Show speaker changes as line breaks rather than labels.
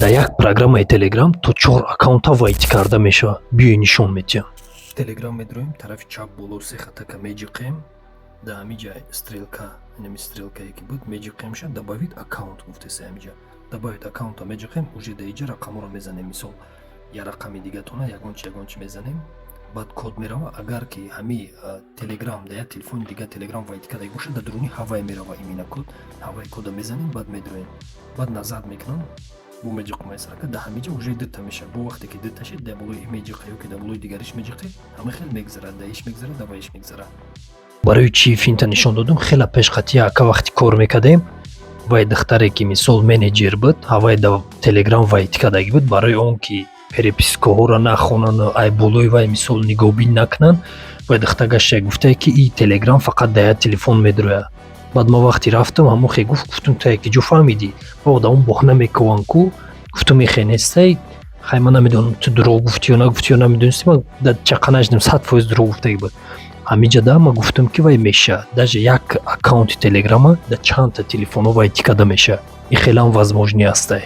Дар як программаи Телеграм то чор аккаунта войти карда мешавад. Биёй, нишон медиҳам. Телеграм медроем, тарафи чап боло се хатака меҷиқем, дар ҳамиҷа стрелка, инами стрелкае ки буд, меҷиқемша, «Добавить аккаунт» гуфтеса. Ҳамиҷа «Добавить аккаунта» меҷиқем, уже дар иҷа рақамҳоро мезанем, мисол, я рақами дигатона, ягон чи, ягон чи мезанем, баъд код мерава. Агар ки ҳами Телеграм дар як телефони дига Телеграм войти кардаги бошад, дар дуруни ҳавай мерава имина код. Ҳавай кода мезанем, баъд медроем, баъд назад мекунам, бо меҷиқум сарака, дар ҳамиҷа уже дута мешавад. Бо вақте ки дута шид, дар болои меҷиқе ё ки дар болои дигариш меҷиқе, ҳама хел мегзарад, дар иш мегзарад, дар ваиш мегзарад. Барои чӣ финта нишон додум? Хеле пеш қатия ака вақти кор мекардем, вай духтаре ки, мисол, менеҷер буд, ҳавай дар Телеграм войти кардаги буд. Барои он ки перепискаҳоро нахонану ай болои вай, мисол, нигоҳбин накунанд, вай духтар гаштая гуфтае, ки и Телеграм фақат дар як телефон медрояд. Баъд ман вақте рафтам, ҳамон хе гуфт. Гуфтум: «Ту яке ҷо фаҳмидӣ?» Ва одамон боҳна мекованд ку. Гуфтум: «Ихе нестай». Хай, ман намедонам, ту дурӯғ гуфтӣ ё нагуфтӣ ё намедонистӣ. Ман дар чақа нашидам, 100% дурӯғ гуфтагӣ буд. Ҳамиҷа да ман гуфтам, ки вай мешавад, даже як аккаунти Телеграма дар чандта телефонҳо войти карда мешавад. Ин хелеам возможный ҳастай.